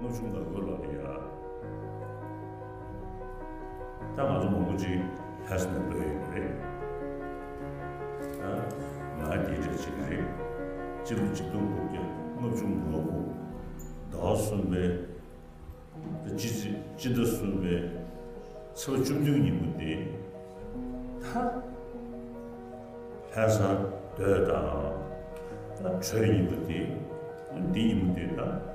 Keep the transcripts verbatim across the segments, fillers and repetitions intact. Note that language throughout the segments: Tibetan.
ལྔ་བཅུ་ང་དགུ་ལོ་ལ་ཡ། ད་ང་ཚོ་མང་པོ་ཅིག་ལྷ་ས་ནས་སླེབས་ཡོད་པ་རེད། ད་ང་དེ་འདྲ་ཅིག་རེད། སྤྱི་ལོ་ཆིག་སྟོང་དགུ་བརྒྱ་ལྔ་བཅུ་ང་དགུ་ཟླ་བ་གསུམ་པའི། ད་སྤྱི་ཚེས་སྤྱི་ཟླ་གསུམ་པའི་ཚེས་པ་བཅུ་བདུན་ཉིན་མོ་དེ། ད་ལྷ་ས་སྡོད་དང་། ད་གྲོས་ཉིན་མོ་དེ། འདི་ཉིན་མོ་དེ་ད་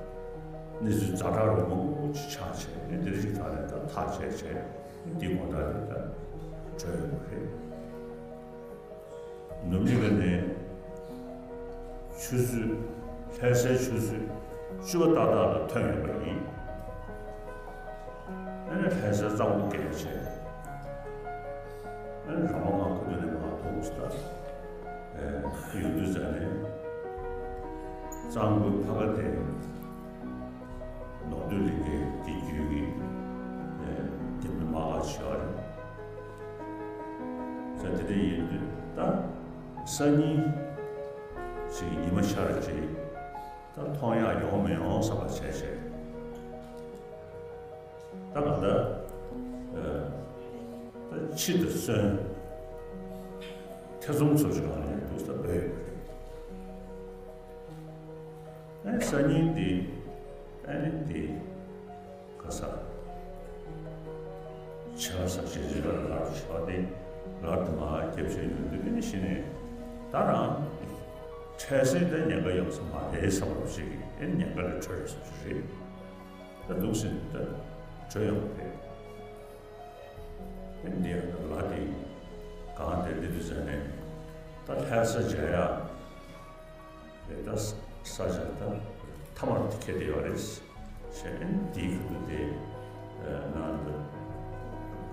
གནས་ཚུལ་ཛ་དྲག་རུ་མང་པོ་ཅིག་ཆགས་བྱས་ནས། དེ་རིང་ཞིག་ཐག་ནས་ད་ཐག་བཅད་བྱས། འདི་དགོང་དག་དེ་ད་གྲོས་ཡོད་པ་རེད། ནུབ་གླིང་ནས་ཆུ་ཚོད། ལྷ་སའི་ཆུ་ཚོད་བཅུ་པ་ཏག་ཏག་ལ་ཐོན་ཡོད་པ་ཡིན། ཨ་ནི་ལྷ་སའི་གཙང་པོ་བརྒལ་བྱས། ཨ་ནི་ར་མ་ང་ཁུ་དུ་ནས་མར་ཐོན་ས། ཨེ། ཡོང་དུས་ཙ་ནས་གཙང་པོའི་ཕ་ག་དེ། ནོར་སྟོད་གླིང་གའི་དེ་བརྒྱུད་ཀྱི། ཨེ། དེ་མི་མང་བ་ཞིག་ཡོད་རེད། ས་དེ་འདྲ་ཡིན་དུས་ད་སང་ཉིན་ཞིག་ཉི་མ་ཤར་རྗེས་ད་མཐོང་ཡག་ཡོང་མི་ཡོང་བསམ་པ་བྱས་བྱས། ད་ག་ད། ཨ། ད་ཕྱི་དང་གསོན། ཐེ་ཚོམ་ཚོ་ཞིག་ཡོང་ནས་འདུག་ས་བོད་ཡོད་པ་རེད། ཨ་ནི་སང་ཉིན་འདི། ཨ་ནི་འདི། ག་ས། བྱ་བ་ས་ཞེ་ཅིག་ལ་ལར་བྱ་བ་དེ་ལར་དུ་མ་སྐྱབས་བཅོལ་ཡོང་དུས། ཨ་ནི་གཞི་ནས་ད་རང་འཕྲལ་སེལ་དེ་ཉེན་ཁ་ཡོང་ས་མ་རེད་བསམ་པ་ཞིག་གིས། ཨ་ནི་ཉེན་ཁ་ལས་གྲོལ་ཡོང་ས་ཞིག་རེད། ད་འདུག་ཟེར་ནས་ད་གྲོལ་ཡོང་བ་རེད། ཨ་ནི་འདི་ཡང་ལ་དེ་གང་དེ་འདི་དུས་ཟེར་ནས། ད་ལྷ་ས་མཇལ་ཡག་རེད། ད་ས་ཆ་ད་མཐའ་མར་དེ་ཁེལ་བསྡད་ཡོད་རེད། ཞེས་ཨ་ནི་དེའི་ཁུལ་དུ་དེ་ནང་དུ་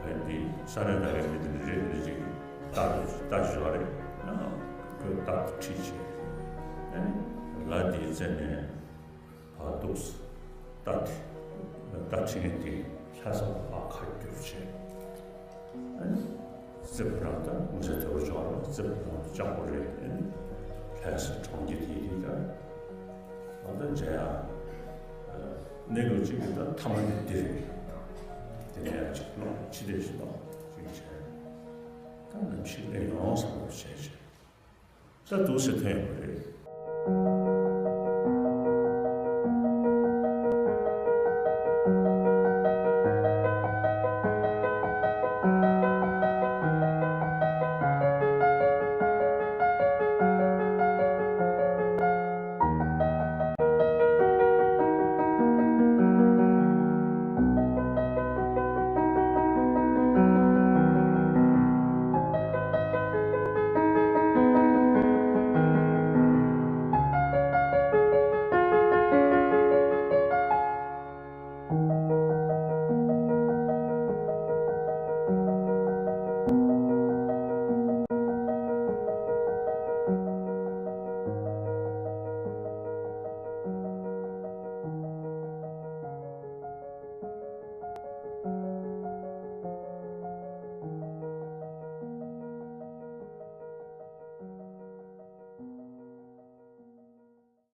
ག་འདི་ས་གནས་ད་གའི་མི་དེ་འདྲ་རེད། འདི་ཅིག་ལྟ་ལྟ་ཞུ་བ་རེད། ཁོས་ལྟ་ཁྲིད་བྱས། ཨ་ནི་ལ་དེའི་རྩེ་ནས་ཕར་འདུག་ལྟ་དེ་ལྟ་ཁྲིད་མཁན་དེ་ལྷ་ས་ལ་ཕར་ཁ་བསྒྱུར་བྱས། ཨ་ནི་རྩེ་ཕོ་བྲང་དང་། ངོ་ཚ་དེ་བོ་ཅོག་ལ་རྩེ་ཕོ་བྲང་དུ་བཅག་པ་རེད། ཨ་ནི་ལྷ་ས་གྲོང་ཁྱེར་དེ་དེ་ད་ད་ལྟ་མཇལ་ཡག་གནས་སྐབས་གཅིག་གི་ད་མཐའ་མ་དེ་འདི་རེད། དེ་ནས་ཡང་གཅིག་ལོག་ཕྱི་བལྟས་ཤིག་ལོག་ཅིག་བྱས། ད་ནམ་ཞིག་སླེབས་ཡོང་བསམ་པ་བྱས་བྱས། ད་འདུག་སེ་ཐོན་ཡོང་གི་རེད།